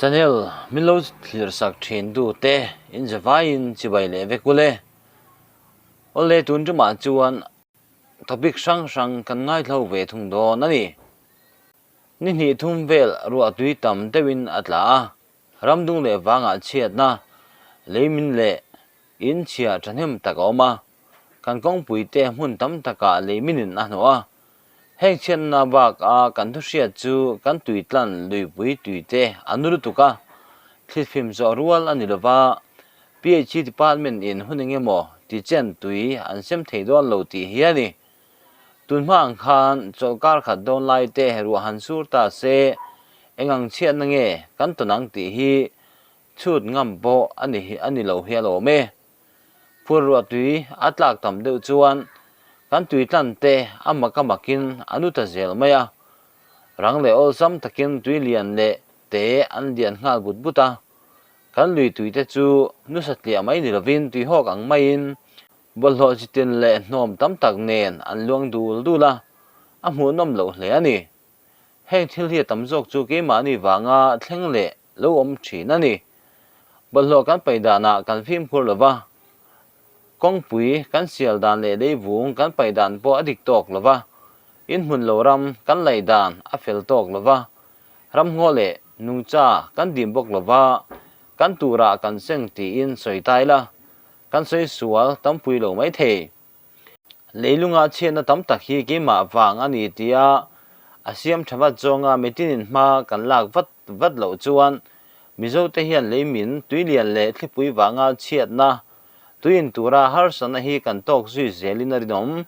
Channel min lo thlir sak thin tu te in zavaiin chibai leh vek ule. Awle tun tumah chuan topic hrang hrang kan ngaithlo ve thung dawn a ni. Ni hnih thum vel ruah tui tam deuhin a tla a, ramdung leh vangah chhiatna, leimin leh in chhia thahnem tak a awm a. Kan kawngpui te hmun tam takah lei minin a hnawh a, heng chhiatna bak a kan thu hriat chu kan tui tlan luipui tui te a nu lutuk a, thlitfim zawh rual a ni lova, PHE department in hun eng emaw ti chen tui an sem thei dawn lo tih hi a ni. Tun hma ang khan chawlhkar khat dawn lai te ruah han sur ta se eng ang chhiatna nge kan tawn ang tih hi chhut ngam pawh a ni a ni lo hi a lawm e. Phur ruah tui a tlak tam deuh chuan kan tui tlan te a mak a makin a nu ta zel mai a. Rang leh awlsam takin tui lian leh te an lian nghal but but a. Kan lui tui te chu nu satliah mai ni lovin tuihawk ang maiin bawlhhlawh chitin leh hnawm tam tak nen an luang dul dul a, a hmuhnawm loh hle a ni. Heng thil hi a tam zawk chu keimahni vanga thleng leh lo awm thin a ni. Bawlhhlawh kan paih danah kan fimkhur lo va, kawngpui kan sial dan leh leivung kan paih dan pawh a dik tawk lo va, inhmun lo ram kan laih dan a fel tawk lo va, ramngaw leh nungcha kan dim bawk lo va, kan turah kan seng tiin sawi ta ila, kan sawi sual tampui lo mai thei. Leilunga chhiatna tam tak hi keimah vang a ni tia a siam tha vat zawnga mitinin hma kan lak vat vat loh chuan Mizote hian leimin, tuilian leh thlipui vanga chhiatna, tuiin tura harsatna hi kan tawk zui zelin a rinawm.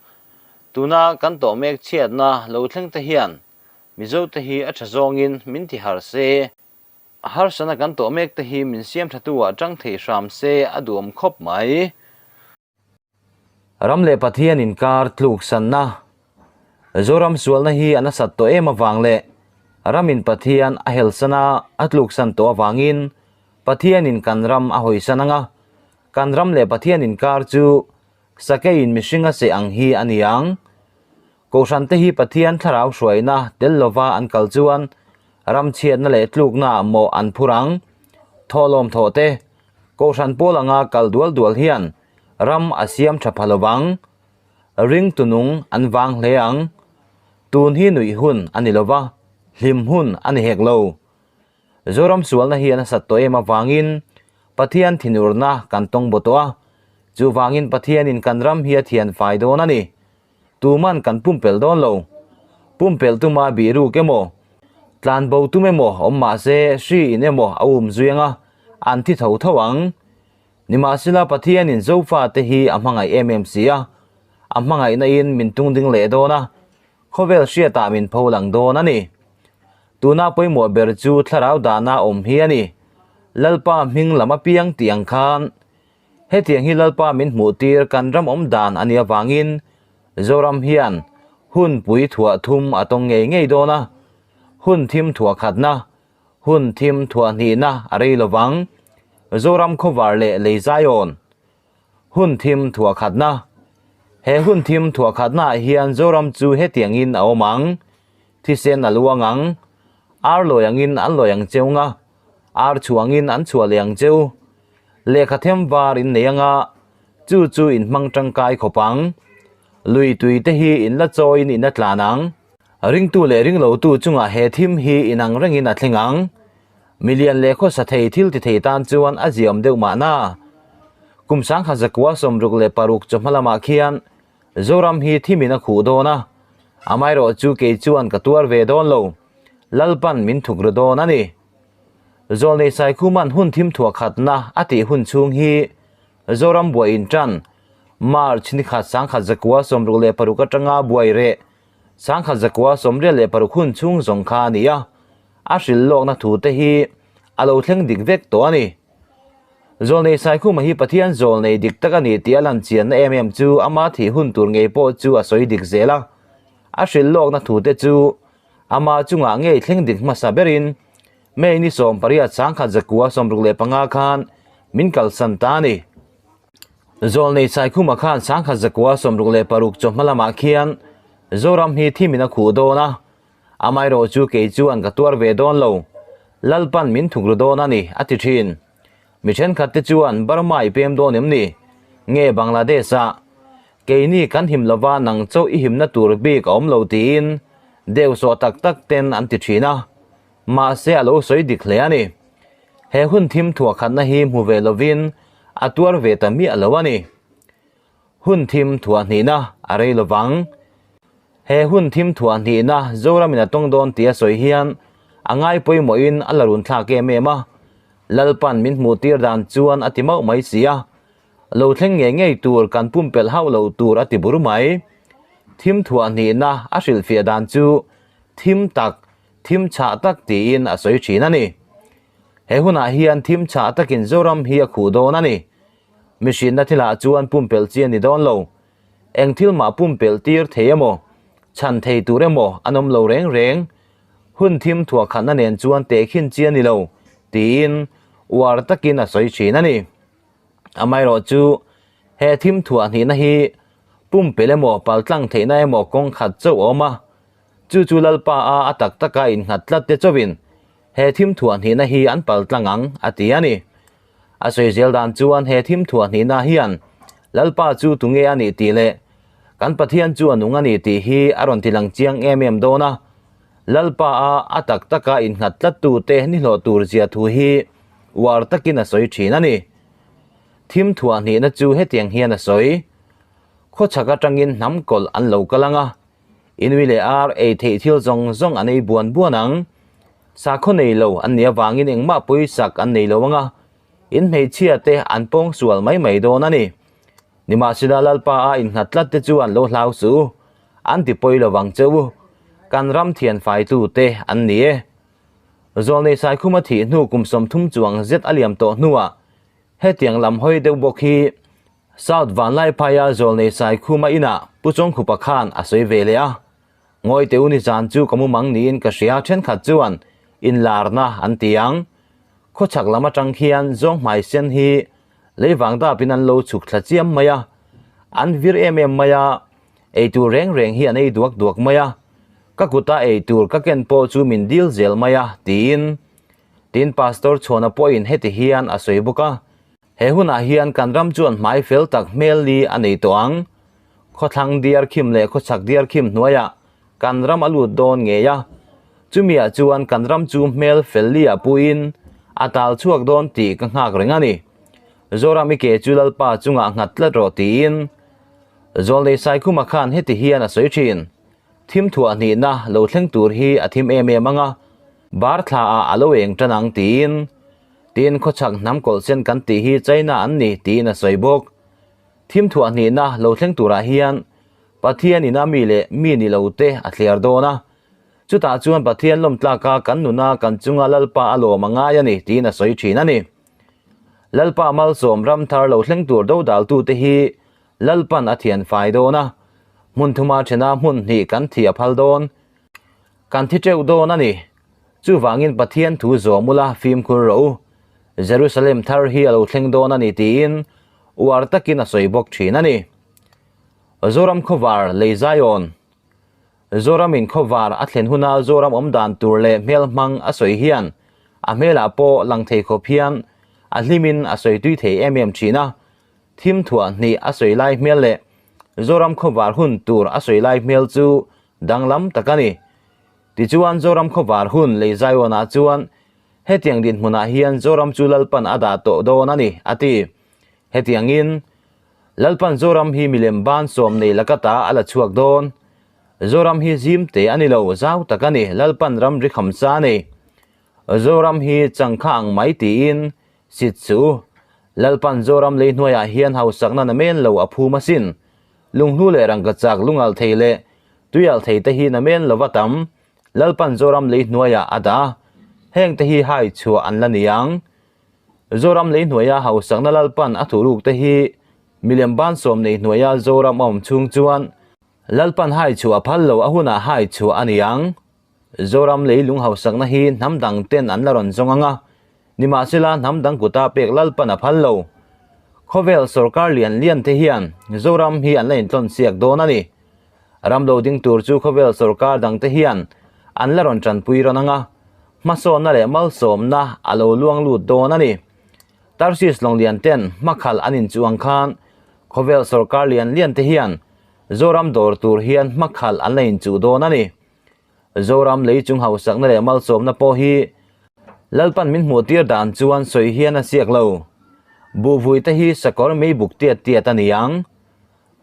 Tuna kan tawh mek chhiatna lo thleng te hian Mizote hi a tha zawngin min ti har se. Harsatna kan tawh mek te hi min siam thatu ah tang thei hram se a duhawm khawp mai. Ram leh Pathian inkar tluksanna, Zoram sualna hi a nasat tawh em avang leh ramin Pathian a helsana a tluksan tawh avangin Pathianin kan ram a hawisan ang a, kan ram leh Pathian inkar chu sakeiin mihring a seh ang hi a ni ang. Kohhrante hi Pathian thlarau hruaina tel lova an kal chuan ram chhiatna leh tluknaah mawh an phur ang. Thawhlawm thawhte, Kohhran pawl anga kal dual dual hian ram a siam tha pha lovang. Ring tunung an vang hle ang. Tun hi nuih hun a ni lova, hlim hun a ni hek lo. Zoram sualna hi a nasat tawh em avangin Pathian thinurna kan tawng baw tawh a, chuvangin Pathianin kan ram hi a thian fai dawn a ni. Tuman kan pumpelh dawn lo. Pumpelh tuma bihruk emaw, tlanbo tum emaw awm mahse hri in emaw a um zui anga an thi tho tho ang. Nimahsela Pathianin Zofa te hi a hmangaih em em si a, a hmangaihna in min tungding leh dawn a, khawvel hriatah min pho lang dawn a ni. Tuna pawimawh ber chu thlarau dahna awm hi a ni. Lalpa hming lam apiang tih ang khan Hetiang hi Lalpa min hmuh tir kan ram awm dan a nih avangin Zoram hian hun pui thuah thum a tawng ngei ngei dawn a, hun thim thuah khatna, hun thim thuah hnihna a rei lovang. Zoram khawvar leh lei zaiawn hun thim thuah khatna. He hun thim thuah khatnaah hian Zoram chu hetiangin a awm ang, thisen a luang ang, ar lawi angin an lawi ang cheu nga, ar chhuangin an chhuah leh ang cheu. Lehkha them var in nei anga, chu chu in hmang tangkai khawp ang. Lui tui te hi in la chawiin in la tlan ang. Ringtu leh ringlotu chungah he thim hi inang rengin a thleng ang. Milian leh khawsa thei thil ti thei tan chuan a ziaawm deuh mahna. Kum sangkhat zakua 66 chawhma lamah khian Zoram hi thimin a khuh dawn a, amaherawh chu kei chuan ka tuar ve dawn lo, Lalpan min thuk ru dawn a ni. Zawlnei Saikhuman hun thim thuah khatna a tih hun chhung hi Zoram buai intan March ni khat 1966 atanga buai reh 1986 hun chhung zawng kha a ni a, a hrilh lawkna thu te hi a lo thleng dik vek tawh a ni. Zawlnei Saikhuma hi Pathian zawlnei dik tak a ni tih a lan chianna em em chu ama thih hun tur ngei pawh chu a sawi dik zel a, a hrilh lawkna thu te chu Ama chungah ngei thleng dik hmasa berin May ni 18 1965 khan min kalsan ta a ni. Zawlnei Saikhuma khan 1966 chawhma lamah khian Zoram hi thimin a khuh dawn a, amaherawh chu kei chuan ka tuar ve dawn lo. Lalpan min thukru dawn a ni, a ti thin. Mi thenkhat te chuan Burma i pem dawn em ni? Nge Bangladesh ah? Keini kan him lova nang chauh i himna tur bik a awm lo tiin deuhsawh tak tak ten an ti thin a. Mahse a lo sawi dik hle a ni. He hun thim thuah khatna hi hmu ve lovin a tuar ve ta miah lo a ni. Hun thim thuah hnihna a rei lovang. He hun thim thuah hnihna Zoramin a tawng dawn tia sawi hian a ngai pawimawhin a la run thlak em em a. Lalpan min hmuh tir dan chuan a ti mauh mai si a. Lo thleng ngei ngei tur kan pumpelh hauh lo tur a ti bur mai. Thim thuah hnihna a hrilhfiah dan chu thim tak, thim chhah tak tiin a sawi thin a ni. He hunah hian thim chhah takin Zoram hi a khuh dawn a ni. Mihrinna thilah chuan pumpelh chi a ni dawn lo. Eng thil mah pumpelh tir thei emaw, chhan thei tur emaw an awm lo reng reng. Hun thim thuah khatna nen chuan tehkhin chi a ni lo, tiin uar takin a sawi thin a ni. Amaherawh chu, he thim thuah hnihna hi pumpelh emaw, paltlang theihna emaw kawng khat chauh a awm a. Chu chu Lalpa a a tak taka innghat tlat te chauhin he thim thuah hnihna hi an paltlang ang, a ti a ni. A sawi zel dan chuan he thim thuah hnihna hian Lalpa chu tunge a nih tih leh kan Pathian chu a nung a ni tih hi a rawn tilang chiang em em dawn a. Lalpa a a tak taka innghat tlattute nihlawh tur zia thu hi uar takin a sawi thin a ni. Thim thuah hnihna chu hetiang hian a sawi, Khawchhak atangin hnam kawlh an lo kal ang a, Inui leh ar ei theih thil zawng zawng an ei buan buan ang. Sakhaw nei lo an nih avangin engmah pawisak an nei lo ang a, in hmeichhia te an pawng sual mai mai dawn a ni. Nimahsela Lalpa a innghat tlat te chu an lo hlau suh u, an ti pawi lo vang che u, kan ram thian faitu te an ni e. Zawlnei Saikhuma thih hnu kum 30 chuang zet a liam tawh hnuah hetiang lam hawi deuh bawk hi South Vanlaiphaia Zawlnei Saikhuma inah Pu Chawngkhupa khan a sawi ve leh a, Ngawi teh u ni zan chu ka mumang niin ka hria thenkhat chuan inlarna an ti ang. Khawchhak lam atang khian zawng hmai sen hi leivang dapin an lo chhuk thla chiam mai a, an vir em em mai a, eitur reng reng hi an ei duak duak mai a, ka kuta eitur ka ken pawh chu min dil zel mai a tiin tin Pastor Chhuana pawhin heti hian a sawi bawk a. He hunah hian kan ram chuan hmai fel tak hmel li a nei tawh ang. Khawthlang diar khim leh khawchhak diar khim hnuaiah kan ram a lut dawn ngei a. Chumiah chuan kan ram chu hmel fel li ah puiin a tal chhuak dawn tih ka nghak reng a ni. Zoram i ke chu Lalpa chungah nghat tlat rawh tiin Zawlnei Saikhuma khan heti hian a sawi thin. Thim thuah hnihna lo thleng tur hi a thim em em ang a, bar thla ah a lo eng tan ang tiin. Tin, khawchhak hnam kawlhsen kan tih hi China an ni tiin a sawi bawk. Thim thuah hnihna lo thleng turah hian Pathian ina mi leh mi ni lo te a thliar dawn a. Chutah chuan Pathian lawm tlaka kan nuna kan chunga Lalpa a lawm a ngai a ni tiin a sawi thin a ni. Lalpa malsawm ram thar lo thleng tur dodaltute hi Lalpan a thian fai dawn a, hmun thuma thena hmun hnih kan thi a phal dawn. Kan thi teuh dawn a ni. Chuvangin Pathian thu zawm ula fimkhur rawh u. Jerusalem thar hi a lo thleng dawn a ni tiin uar takin a sawi bawk thin a ni. Zoram khawvar lei Zion Zoramin khawvar a thlen huna Zoram awm dan tur leh hmel hmang a sawi hian a hmelah pawh lang thei khawp hian a hlimin a sawi tui thei em em thin a. Thim thuah hnih a sawi lai hmel leh Zoram khawvar hun tur a sawi lai hmel chu danglam tak a ni. Tichuan Zoram khawvar hun lei Zion-ah chuan hetiang dinhmunah hian Zoram chu Lalpan a dah tawh dawn a ni, a ti. Hetiangin, Lalpan Zoram hi milem ban sawm nei laka ta a la chhuak dawn. Zoram hi zim te a ni lo, zau tak a ni, Lalpan ramri khamsa a nei. Zoram hi changkha ang mai tiin sit chu Lalpan Zoram lei hnuaiah hian hausakna namen lo a phum asin. Lunghlu leh rangkachak lungal thei leh tuial thei te hi namen lova tam Lalpan Zoram lei hnuaiah a dah a, heng te hi hai chhuah an la ni ang. Zoram lei hnuaia hausakna Lalpan a thuhruk te hi milem ban sawm nei hnuaia Zoram a awm chhung chuan Lalpan hai chhuah a phal lo a hunah hai chhuah a ni ang. Zoram lei lung hausakna hi hnam dang ten an la rawn zawng ang a, nimahsela hnam dang kuta pek Lalpan a phal lo. Khawvel sorkar lian lian te hian Zoram hi an la intlawn siak dawn a ni. Ram lo ding tur chu khawvel sorkar dang te hian an la rawn tanpui rawn ang a. Hmasawnna leh malsawmna a lo luang lut dawn a ni. Tarsis lawng lian ten hmakhalh an inchuh ang khan khawvel sawrkar lian lian te hian Zoram dawr tur hian hmakhalh an la inchuh dawn a ni. Zoram lei chung hausakna leh malsawmna pawh hi Lalpan min hmuh tir dan chuan sawi hian a siak lo. Buhvui te hi sakawr mei buk tiat tiat a ni ang.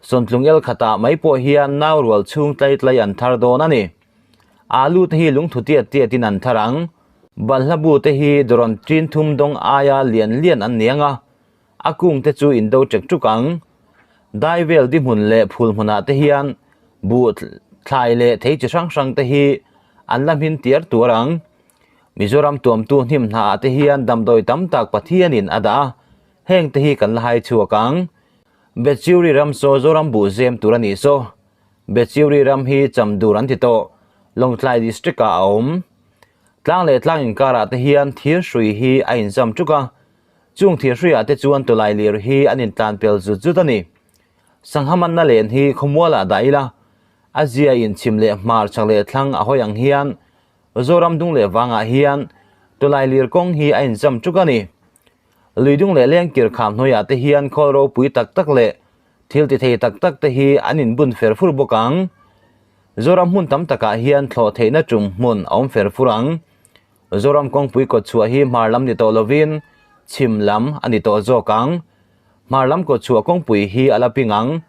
Sawntlung el khatah mai pawh hian nau rual chhung tlai tlai an thar dawn a ni. Alu te hi lungthu tiat tiatin an thar ang. Balhla bu te hi dawrawn ṭin thum dawng aia lian lian an ni ang a, a kung te chu in do ṭek ṭuk ang. Dai vel di hmun leh phul hmunah te hian buh thlai leh thei chi hrang hrang te hi an la hmin tiar tuar ang. Mizoram tuamtu hnim hnaah te hian damdawi tam tak Pathianin a dah a, heng te hi kan la hai chhuak ang. Betchiuri ram saw Zoram buh zem tur a nih saw. Betchiuri ram hi Chamdur an ti tawh, Lawngtlai District ah a awm. Tlang leh tlang inkarah te hian thir hrui hi a inzam ṭuk a, chung thir hruiah te chuan tawlai lir hi an intlan pel zut zut a ni. Sangha manna len hi khawmualah dah ila, a zia in chhim leh hmar chak leh thlang a hawi ang hian Zoram dung leh vangah hian tawlai lir kawng hi a inzam ṭuk a ni. Lui dung leh lengkir kham hnuaiah te hian khawl ropui tak tak leh thil ti thei tak tak te hi an inbun fer fur bawk ang. Zoram hmun tam takah hian thlawh theihna tum hmun a awm fer fur ang. Zoram kawngpui kawtchhuah hi hmar lam ni tawh lovin chhim lam a ni tawh zawk ang. Hmar lam kawtchhuah kawngpui hi a la ping ang.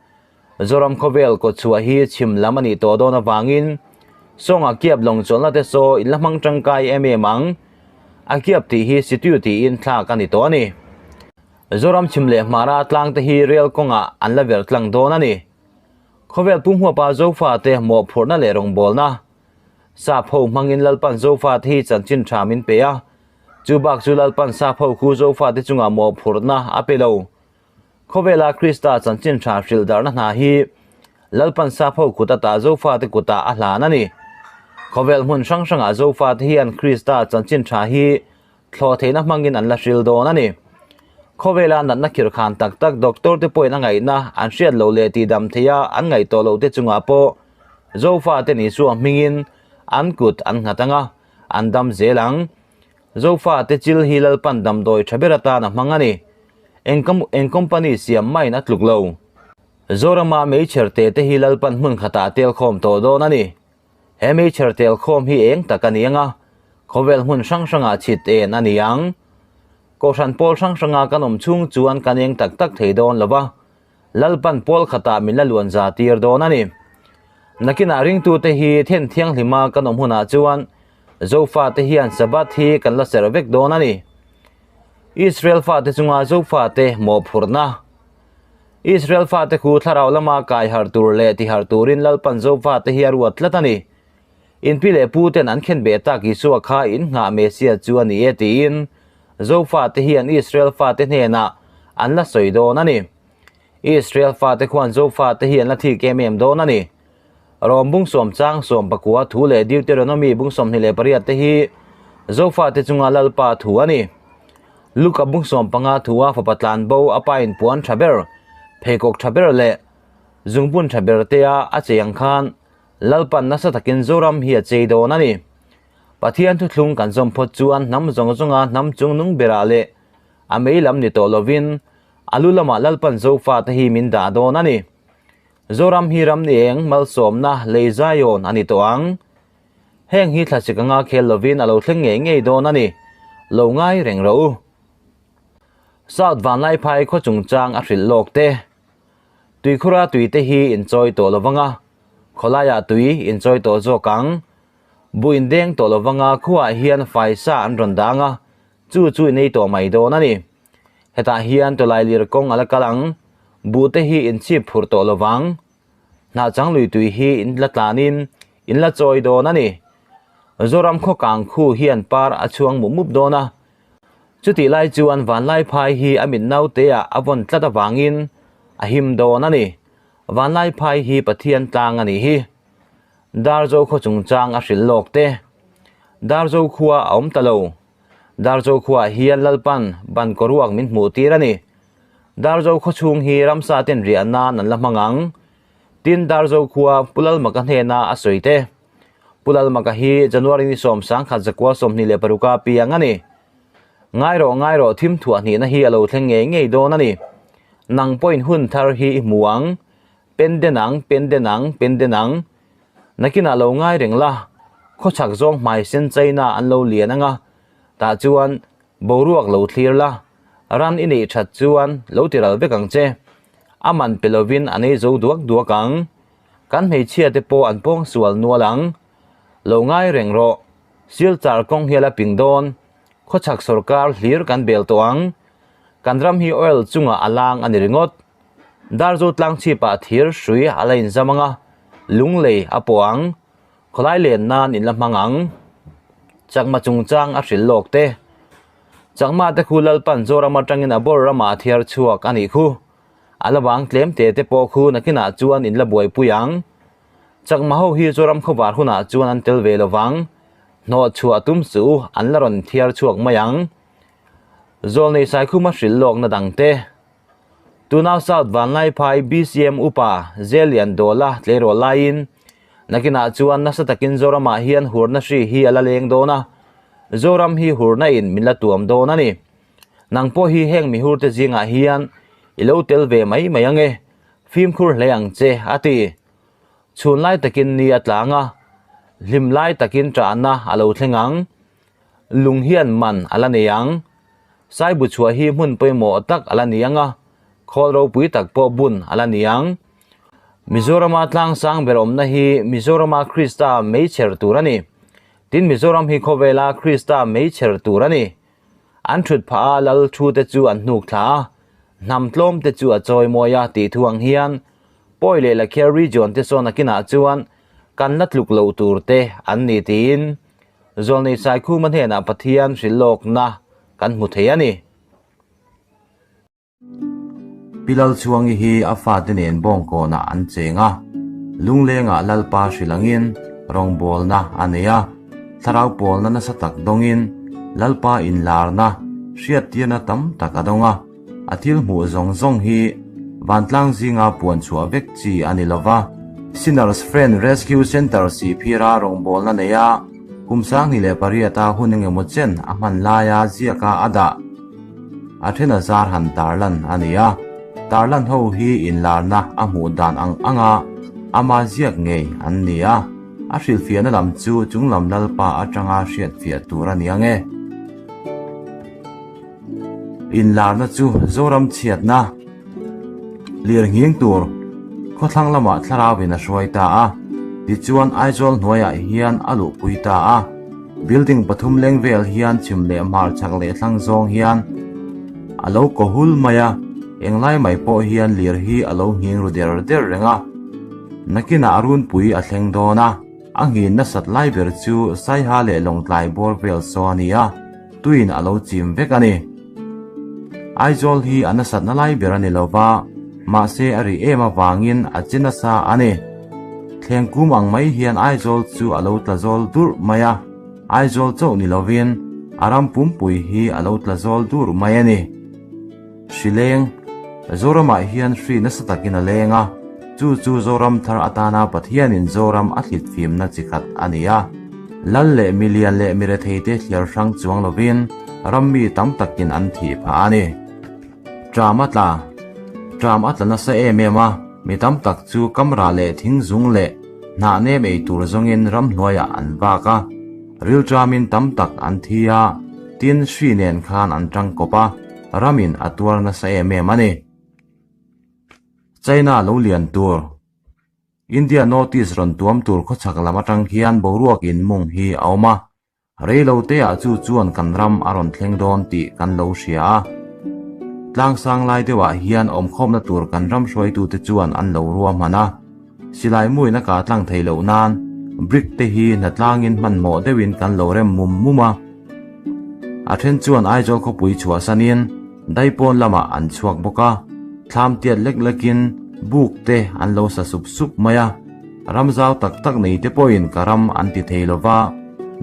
Zoram khawvel kawtchhuah hi chhim lam a nih tawh dawn avangin Sawnga kiap lawng chawlhna te saw in la hmang tangkai em em ang. A kiap tih hi situ tiin thlak a ni tawh a ni. Zoram chhim leh hmara tlang te hi rel kawngah an la ver tlang dawn a ni. Khawvel pumhuapa Zofate mawhphurhna leh rawngbawlna Sap ho hmangin Lalpan Zofate hi chanchin tha min pe a, chu bak chu Lalpan sap ho khu Zofate chungah mawhphurhna a pe lo. Khawvela Krista chanchin tha hrilh darhna hna hi Lalpan sap ho kut ata Zofate kutah a hlan a ni. Khawvel hmun hrang hrangah Zofate hian Krista chanchin tha hi thlawh theihna hmangin an la hril dawn a ni. Khawvela natna khirkhan tak tak doctor te pawhin a ngaihna an hriat loh leh tihdam theiha an ngaih tawh loh te chungah pawh Zofate Isua hmingin an kut an nghat ang a, an dam zel ang. Zofate chil hi Lalpan damdawi tha ber atan a hmang a ni. Eng eng company siam main a tluk lo. Zorama meichher te te hi Lalpan hmun khatah tel khawm tawh dawn a ni. He meichher tel khawm hi eng tak a ni ang a, khawvel hmun hrang hrangah chhit en a ni ang. Kohhran pawl hrang hranga kan awm chhung chuan kan eng tak tak thei dawn lo va, Lalpan pawl khatah min la luan za tir dawn a ni. Nakinah ringtute hi then thianghlima kan awm hunah chuan Zofate hian Sabbath hi kan la serh vek dawn a ni. Israel fate chunga Zofate mawhphurhna. Israel fate khu thlarau lama kai harh tur leh ti harh turin Lalpan Zofate hi a ruat tlat a ni. In pi leh pu ten an khen beh tak Isua kha in nghah Messiah chu a ni e tiin Zofate hian Israel fate hnenah an la sawi dawn a ni. Israel fate khuan Zofate hi an la thik em em dawn a ni. Rom bung sawm chang sawm pakua thu leh Deuteronomy bung 28 te hi Zofate chunga Lalpa thu a ni. Luka bung 15 thua fapa tlan bo a pa in puan tha ber, pheikhawk tha ber leh zungbun tha ber tea a chei ang khan Lalpan nasa takin Zoram hi a chei dawn a ni. Pathian thuthlung kan zawm phawt chuan hnam zawng zawnga hnam chungnung berah leh a mei lam ni tawh lovin a lu lamah Lalpan Zofate hi min dah dawn a ni. Zoram hi ram ni eng malsawmna lei Zion a ni tawh ang. Heng hi thlasik anga khel lovin a lo thleng ngei ngei dawn a ni. Lo ngai reng rawh u. South Vanlaiphai khaw chungchang a hrilh lawk te. Tuikhura tui te hi inchawi tawh lovang a, khawlaiah tui inchawi tawh zawk ang. Buh indeng tawh lovang a, khuaah hian faisa an rawn dang a, chu chu in ei tawh mai dawn a ni. Hetah hian tawlai lir kawng a la kal ang, buh te hi in chhip phurh tawh lovang. Hnahchang lui tui hi in la tlanin in la chawi dawn a ni. Zoram khaw kang khu hian par a chhuang mup mup dawn a, chutih lai chuan Vanlaiphai hi a mit nauteah a vawn tlat avangin a him dawn a ni. Vanlaiphai hi Pathian tlang a nih hi. Darzo khaw chungchang a hrilh lawk te. Darzo khua a awm ta lo. Darzo khuaah hian Lalpan ban kawruak min hmuh tir a ni. Darzo khaw chhung hi ramsa ten riah nan an la hmang ang. Tin Darzo khua Pu Lalmaka hnena a sawi te. Pu Lalmaka hi January ni 10 1926 a piang a ni. Ngai rawh ngai rawh thim thuah hnihna hi a lo thleng ngei ngei dawn a ni. Nang pawhin hun thar hi i hmu ang. Pen den ang, pen den ang, pen den ang. Nakinah lo ngai reng la, khawchhak zawng hmai sen China an lo lian ang a, tah chuan boruak lo thlir la, ran i neih that chuan lo ti ral vek ang che. A man pe lovin an ei zo duak duak ang. Kan hmeichhia te pawh an pawng sual nual ang. Lo ngai reng rawh, Silchar kawng hi a la ping dawn. Khawchhak sawrkar hlir kan bel tawh ang. Kan ram hi oil chungah a lang a ni ringawt. Darzo tlang chhipah thir hrui a la inzam ang a, lunglei a pawh ang. Khawlai len nan in la hmang ang. Chakma chungchang a hrilh lawk te. Chakma te khu Lalpan Zoram atangin a bawr ramah a thiar chhuak a nih khu. A la vang tlem te te pawh khu nakinah chuan in la buaipui ang. Chakma ho hi Zoram khawvar hunah chuan an tel ve lovang. Hnawh chhuah tum suh u, an la rawn thiar chhuak mai ang. Zawlnei Saikhuma hrilh lawkna dang te. Tunau South Vanlaiphai BCM Upa Zelian Dawla tleirawl laiin nakinah chuan nasa takin Zoramah hian hurna hri hi a la leng dawn a, Zoram hi hurna in min la tuam dawn a ni. Nang pawh hi heng mihur te zingah hian i lo tel ve mai mai ange, fimkhur hle ang che a ti. Chhun lai takin ni a tlang a, hlim lai takin ṭahna a lo thleng ang. Lung hian man a la nei ang. Saibu chhuah hi hmun pawimawh tak a la ni ang a, khawl ropui tak pawh bun a la ni ang. Mizorama tlang sang ber awmna hi Mizorama Krista meichher tur a ni. Tin Mizoram hi khawvela Krista meichher tur a ni. An thut phah a, lal thu te chu an hnuk thla a, hnam tlawm te chu a chawi mawi a tih thu ang hian Pawi leh Lakher region te sawn nakinah chuan kan la tluk loh tur te an ni tiin Zawlnei Saikhuma hnenah Pathian hrilh lawkna kan hmu thei a ni. Pi Lalchhuangi hi a fate nen Bawngkawnah an cheng a, Lunglengah Lalpa hrilh angin rawngbawlna a nei a, thlarau pawlna nasa tak dawngin Lalpa inlarna hriattirna tam tak a dawng a. A thil hmuh zawng zawng hi vantlang zinga puan chhuah vek chi a ni lova. Sinners Friend Rescue Centre sihphira rawngbawlna nei a, kum 2008 a hun engemaw chen a hman laia ziaka a dah a then a zar han tarlan a ni a. Tarlan ho hi inlarna a hmuh dan ang anga ama ziak ngei an ni a, a hrilhfiahna lam chu chunglam Lalpa atanga hriatfiah tur a ni ang e. Inlarna chu Zoram chhiatna lir nghing tur khawthlang lamah thlarauin a hruai ta a, tichuan Aizawl hnuaiah hian a luhpui ta a. Building pathum leng vel hian chhim leh hmar chhak leh thlang zawng hian a lo kaw hul mai a, englai mai pawh hian lir hi a lo nghing ru der der reng a. Nakinah a runpui a thleng dawn a, a nghin nasat lai ber chu Saiha leh Lawngtlai bawr vel saw a ni a. Tuin a lo chim vek a ni. Aizawl hi a nasatna lai ber a ni lo va, mahse a ri em avangin a che nasa a ni. Thleng kum ang mai hian Aizawl chu a lo tla zawl durh mai a, Aizawl chauh ni lovin a ram pumpui hi a lo tla zawl durh mai a ni. Hri leng, Zoramah hian hri nasa takin a leng a, chu chu Zoram thar atana Pathianin Zoram a thlit fimna chi khat a ni a. Lal leh milian leh miretheite thliar hrang chuang lovin ram mi tam takin an thih phah a ni. Ṭam a tla, Ṭam a tla nasa em em a, mi tam tak chu kamra leh thingzung leh hnah nem ei tur zawngin ramhnuaiah an vak a. Rilṭamin tam tak an thi a, tin hri nen khan an ṭangkawp a, ramin a tuar nasa em em a ni. China lo lian tur, India North East rawn tuam tur khawchhak lam aṭang hian boruak in mung hi a awm a, reilo te ah chu chuan kan ram a rawn thleng dawn tih kan lo hria a. Tlangsang lai deuh ah hian awmkhawmna tur kan ram hruaitute chuan an lo ruahman a. Silai muin a kah tlang theih loh nan brick te hi hnatlangin hmanhmawh deuhin kan lo rem mum mum a. A then chuan Aizawl khawpui chhuahsanin Daipawn lamah an chhuak bawk a, thlam tiat lek lekin buk te an lo sa sup sup mai a. Ram zau tak tak nei te pawhin ka ram an ti thei lo va,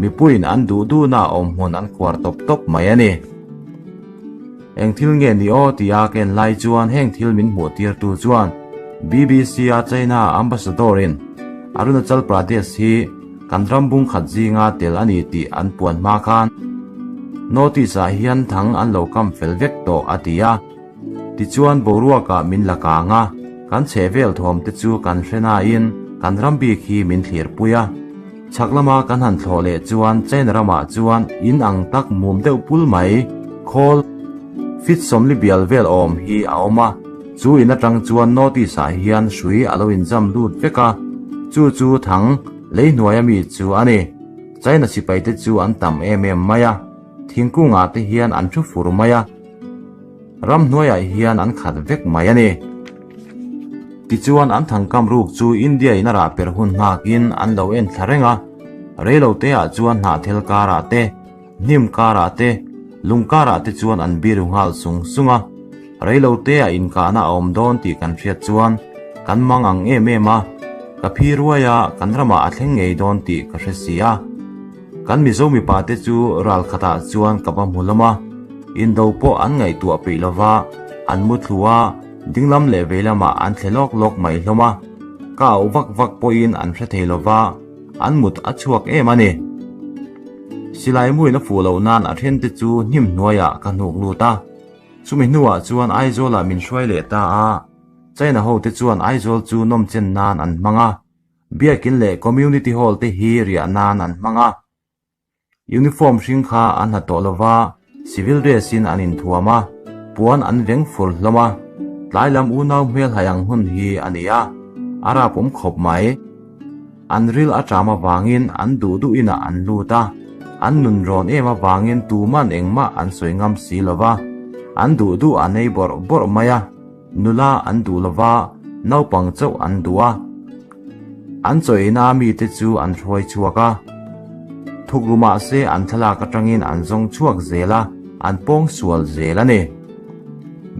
mipuiin an duh duhna awmhmun an khuar tawp tawp mai a ni. Eng thil nge ni aw tia ka en lai chuan heng thil min hmuh tirtu chuan BBC-a China Ambassador-in Arunachal Pradesh hi Kan ram bung khat zinga tel a ni tih an puan hma khan Notice ah hian thang an lo kam fel vek tawh a ti a. Tichuan boruakah min la kang a, kan chhehvel thawm te chu kan hre nain kan ram bik hi min thlirpui a. Chhak lama kan han thlawh leh chuan China ramah chuan in ang tak mum deuh pul mai, khawl, fit sawmli bial vel awm hi a awm a. Chu in atang chuan notice ah hian hrui a lo inzam lut vek a, chu chu thang lei hnuaia mi chu a ni. China sipai te chu an tam em em mai a, thingkung ah te hian an thu fur mai a, ramhnuaiah hian an khat vek mai a ni. Tichuan an thangkam ruk chu India in a rah per hun nghakin an lo en thla reng a, reilo te ah chuan hnahthel karah te, Hnim karah te, lung karah te chuan an biru nghal sung sung a, reilo te ah inkahna a awm dawn tih kan hriat chuan kan mang ang em em a, ka phi ruai a kan ramah a thleng ngei dawn tih ka hre si a. Kan Mizo mipa te chu ral khatah chuan ka va hmu hlawm a, indo pawh an ngaihtuah peih lova, an mu thlu a, dinglam leh veilamah an thle lawk lawk mai hlawm a, ka auh vak vak pawhin an hre thei lova, an mut a chhuak em a ni. Silai muin a fuh loh nan a thente chu hnim hnuaiah ka hnuk lut a. Chumi hnuah chuan Aizawlah min hruai leh ta a. China hote chuan Aizawl chu nawmchen nan an hmang a. Biakin leh Community Hall te hi riah nan an hmang a. Uniform hring kha an ha tawh lova, civil dress in an inthuam a, puan an veng fur hlawm a. Tlai lam unau hmel hai ang hun hi a ni a, a rap awm khawp mai. An ril a ṭam avangin an duh duh inah an lut a, an nun rawn em avangin tuman engmah an sawi ngam si lo va, an duh duh an ei bawrh bawrh mai a, nula an duh lo va, naupang chauh an duh a. An chawiina mite chu an hruai chhuak a, thukru mahse an thlalak atangin an zawng chhuak zel a, an pawng sual zel a ni.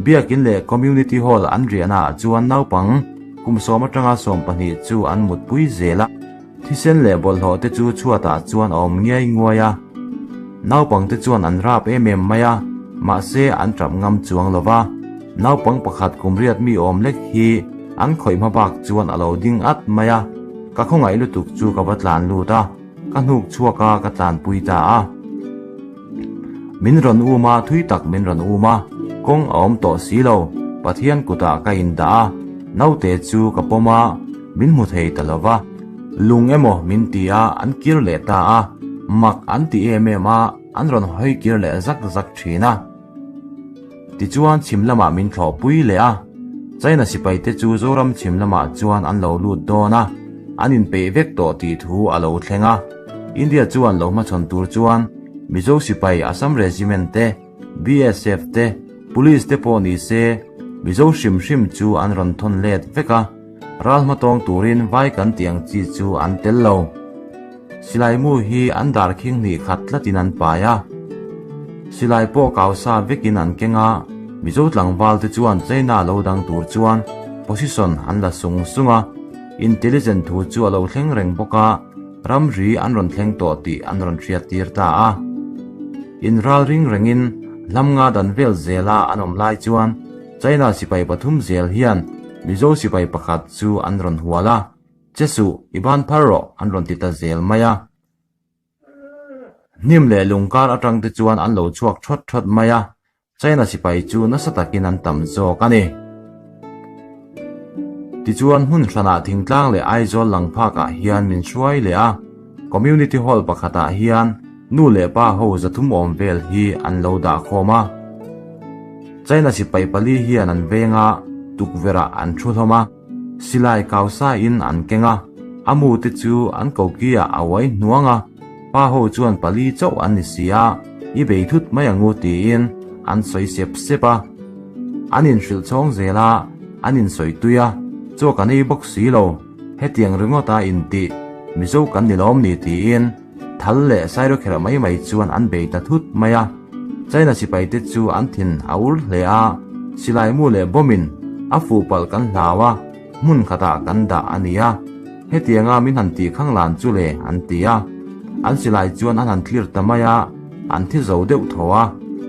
Biakin leh Community Hall an riahnaah chuan naupang, Kum sawm atanga 12 chu an mutpui zel a, thisen leh bawlhhlawh te chu chhuatah chuan a awm ngiai nguai a. Naupang te chuan an rap em em mai a, mahse an tap ngam chuang lo va. Naupang pakhat kum riat mi awm lek hi an khawih hma bak chuan a lo ding at mai a, ka khawngaih lutuk chu ka va tlan lut a, ka hnuk chhuak a ka tlanpui ta a. Min rawn um a, thui tak min rawn um a, kawng a awm tawh si lo, Pathian kutah ka indah a, naute chu ka pawm a, min hmu thei ta lo va. Lung emaw min ti a, an kir leh ta a, mak an ti em em a, an rawn hawi kir leh zak zak thin a. Tichuan chhim lamah min thlawhpui leh a, China sipaite chu Zoram chhim lamah chuan an lo lut dawn a, an inpeih vek tawh tih thu a lo thleng a. India chuan lo hmachhawn tur chuan Mizo sipai Assam Regiment te, BSF te, Police te pawh ni se Mizo hrim hrim chu an rawn thawn let vek a, ral hmatawng turin vai kan tih ang chi chu an tel lo. Silai mu hi an dar khing hnih khat tlatin an pai a, silai pawh kau sa vekin an keng a, Mizo tlangval te chuan China lo dang tur chuan position an la sung sung a, intelligent thu chu a lo thleng reng bawk a, ramri an rawn thleng tawh tih an rawn hriat tir ta a. In ral ring rengin hlam nga dan vel zela an awm lai chuan China sipai pathum zel hian Mizo sipai pakhat chu an rawn hual a. Che suh, i ban phar rawh, an rawn ti ta zel mai a. Hnim leh lungkar atang te chuan an lo chhuak thawt thawt mai a, China sipai chu nasa takin an tam zawk a ni. Tichuan hmun hranah thingtlang leh Aizawl lang phakah hian min hruai leh a, Community Hall pakhatah hian nu leh pa ho zathum awm vel hi an lo dah khawm a. China sipai pali hian an veng a, tukverhah an thu hlawm a. Silai kau sa in an keng a, a mu te chu an koki ah a uai hnuang a, pa ho chuan pali chauh an ni si a, i bei thut mai angu tiin an sawi sep sep a. An inhrilh chhawng zel a, an insawi tui a, chaw kan ei bawk si lo, hetiang ringawt a intih Mizo kan ni lawm ni tiin Thal leh Sairawkherh mai mai chuan an bei ta thut mai a, China sipaite chu an thin a ur hle a, silai mu leh bomb-in a fuh palh kan hlau a, hmun khatah kan dah a ni a, hetianga min han tih khang lan chu le an ti a, an silai chuan an han thlir ta mai a, an thi zo deuh tho a,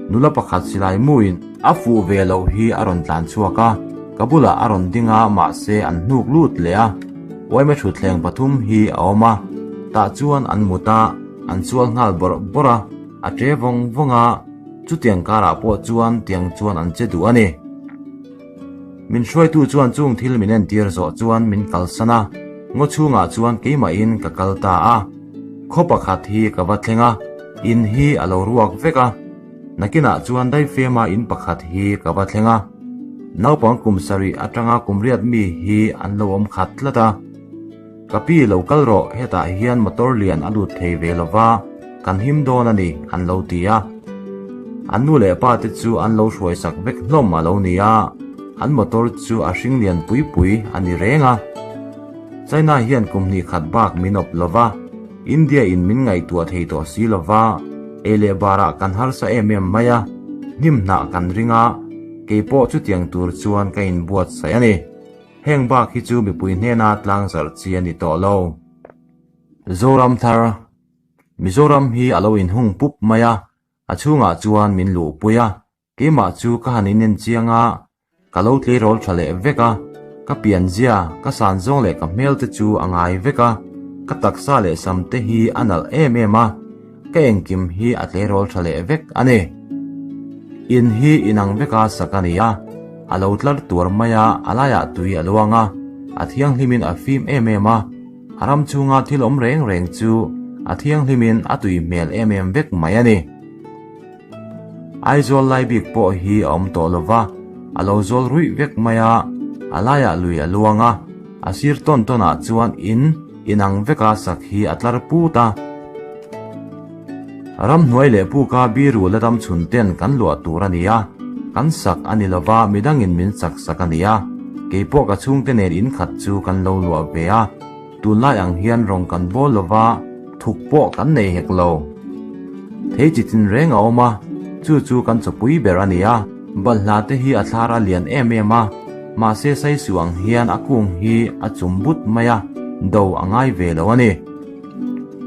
nula pakhat silai muin a fuh ve loh hi a rawn tlan chhuak a, ka bulah a rawn ding a mahse an hnuk lut leh a. Uaime thutthleng pathum hi a awm a. Tah chuan an mut a, an sual nghal bawrh bawrh a, a ṭe vawng vawng a, chutiang karah pawh chuan tiang chuan an che duh a ni. Min hruaitu chuan chung thil min entir zawh chuan min kalsan a, ngaw chhungah chuan keimahin ka kal ta a. Khaw pakhat hi ka va thleng a, in hi a lo ruak vek a. Nakinah chuan daifema in pakhat hi ka va thleng a, naupang kum sarih atanga kum riat mi hi an lo awm khat tlat a. Ka pi lo kal rawh, hetah hian motor lian a lut thei ve lova, kan him dawn a ni, an lo ti a. An nu leh pa te chu an lo hruaisak vek hlawm a lo ni a, an motor chu a hring lian pui pui a ni reng a. China hian kum hnih khat bak min awp lova, India in min ngaihtuah thei tawh si lova, ei leh barah kan harsa em em mai a, hnim hnah kan ring a, keipawh chutiang tur chuan ka inbuatsaih a ni. Heng bak hi chu mipui hnena tlangzarh chi a ni tawh lo. Zoram thar, Mizoram hi a lo inhung pup mai a, a chhungah chuan min luhpui a, keimah chu ka han inen chiang a, ka lo tleirawl tha leh vek a, ka pianzia, ka san zawng leh ka hmel te chu a ngai vek a, ka taksa leh sam te hi a nalh em em a, Ka engkim hi a tleirawl tha leh vek a ni. In hi inang veka sak a ni a, a lo tlar tuar mai a, a laiah tui a luang a, a thianghlimin a fim em em a, a ram chhunga thil awm reng reng chu a thianghlimin a tui hmel em em vek mai a ni. Aizawl lai bik pawh hi a awm tawh lo va, a lo zawl ruih vek mai a, a laiah lui a luang a, a sir tawn tawnah chuan in inang veka sak hi a tlar put a. Ramhnuai leh puka biru la dam chhun ten kan luah tur a ni a, kan sak a ni lo va, midangin min sak sak a ni a, keipawh ka chhungte nen in khat chu kan lo luah ve a. Tunlai ang hian rawng kan bawl lo va, thuk pawh kan nei hek lo. Thei chi tin reng a awm a, chu chu kan chawpui ber a ni a. Balhla te hi a thlar a lian em em a, mahse saisu ang hian a kung hi a chum but mai a, do a ngai ve lo a ni.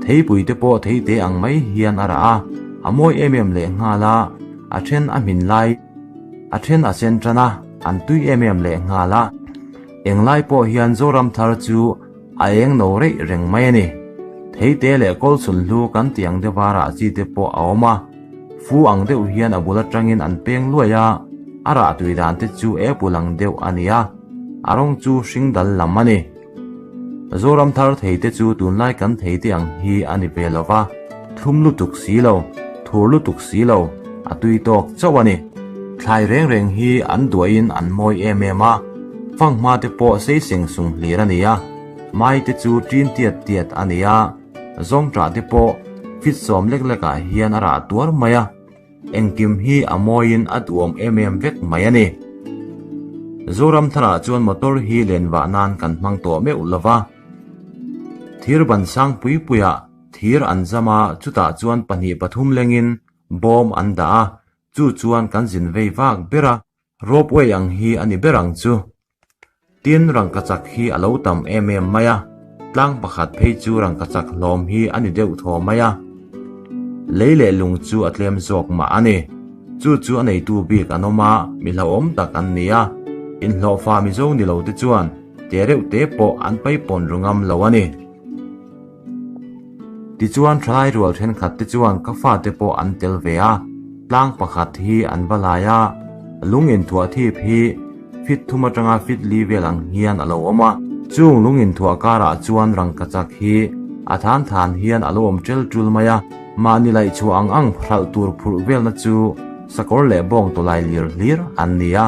Theipui te pawh theite ang mai hian a rah a, a mawi em em lehnghal a, a then a hmin lai, a then a sen tan a, an tui em em lehnghal a. Englai pawh hian Zoram thar chu a eng no reih reng mai a ni. Theite leh kawlchhun hlu kan tih ang deuh a rah chi te pawh a awm a, fu ang deuh hian a bul atangin an peng luai a, a rah tui dan te chu apple ang deuh a ni a, a rawng chu hring dal lam a ni. Zoram thar theite chu tunlai kan theite ang hi a ni ve lo va, thlum lutuk si lo, thur lutuk si lo, a tui tawk chauh a ni. Thlai reng reng hi an duahin an mawi em em a, fanghma te pawh sei seng sung hlir a ni a, mai te chu ṭin tiat tiat a ni a, zawngṭah te pawh fit sawm lek lekah hian a rah tuar mai a, engkim hi a mawiin a duhawm em em vek mai a ni. Zoram tharah chuan motor hi len vah nan kan hmang tawh meuh lo va, thir ban sang pui puiah thir an zam a, chutah chuan pahnih pathum lengin bawm an dah a, Chu chuan kan zin vei vak ber a, ropeway ang hi a ni ber ang chu. Tin, rangkachak hi a lo tam em em mai a, tlang pakhat phei chu rangkachak hlawm hi a ni deuh thaw mai a. Lei leh lung chu a tlem zawk mah a ni. Chu chu a neitu bik an awm a, mi hlauhawm tak an ni a. Inhlawhfa Mizo ni lo te chuan te reuh te pawh an paipawn ru ngam lo a ni. Tichuan thalai rual thenkhat te chuan ka fate pawh an tel ve a, tlang pakhat hi an va lai a, lung inthuah thip hi fit thum atanga fit li vel ang hian a lo awm a. Chung lung inthuah karah chuan rangkachak hi a than than hian a lo awm tel tul mai a, mahni laih chhuah ang ang hralh tur phurh velna chu sakawr leh bawng tawlai lir hlir an ni a.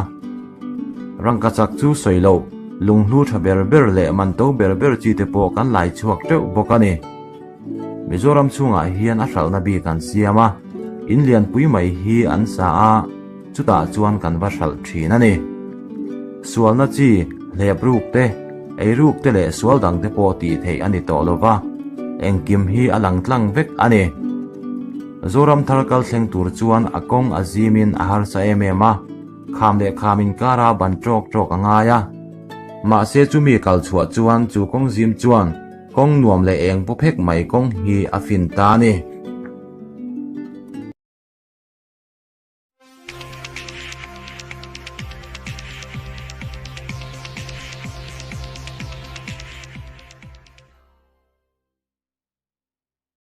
Rangkachak chu sawi loh, lunghlu tha ber ber leh manto ber ber chi te pawh kan lai chhuak teuh bawk a ni. Mizoram chhungah hian a hralhna bik an siam a, in lianpui mai hi an sa a, chutah chuan kan va hralh thin a ni. Sualna chi, hlep ruk te, ei ruk te leh sual dang te pawh tih theih a ni tawh lo va, engkim hi a lang tlang vek a ni. Zoram thar kal thleng tur chuan a kawng a zimin a harsa em em a. Kham leh kham inkara ban ṭawk ṭawk a ngai a. Mahse chumi kal chhuah chuan chu kawng zim chuan kawng nuam leh eng paw phek mai kawng hi a fin ta a ni.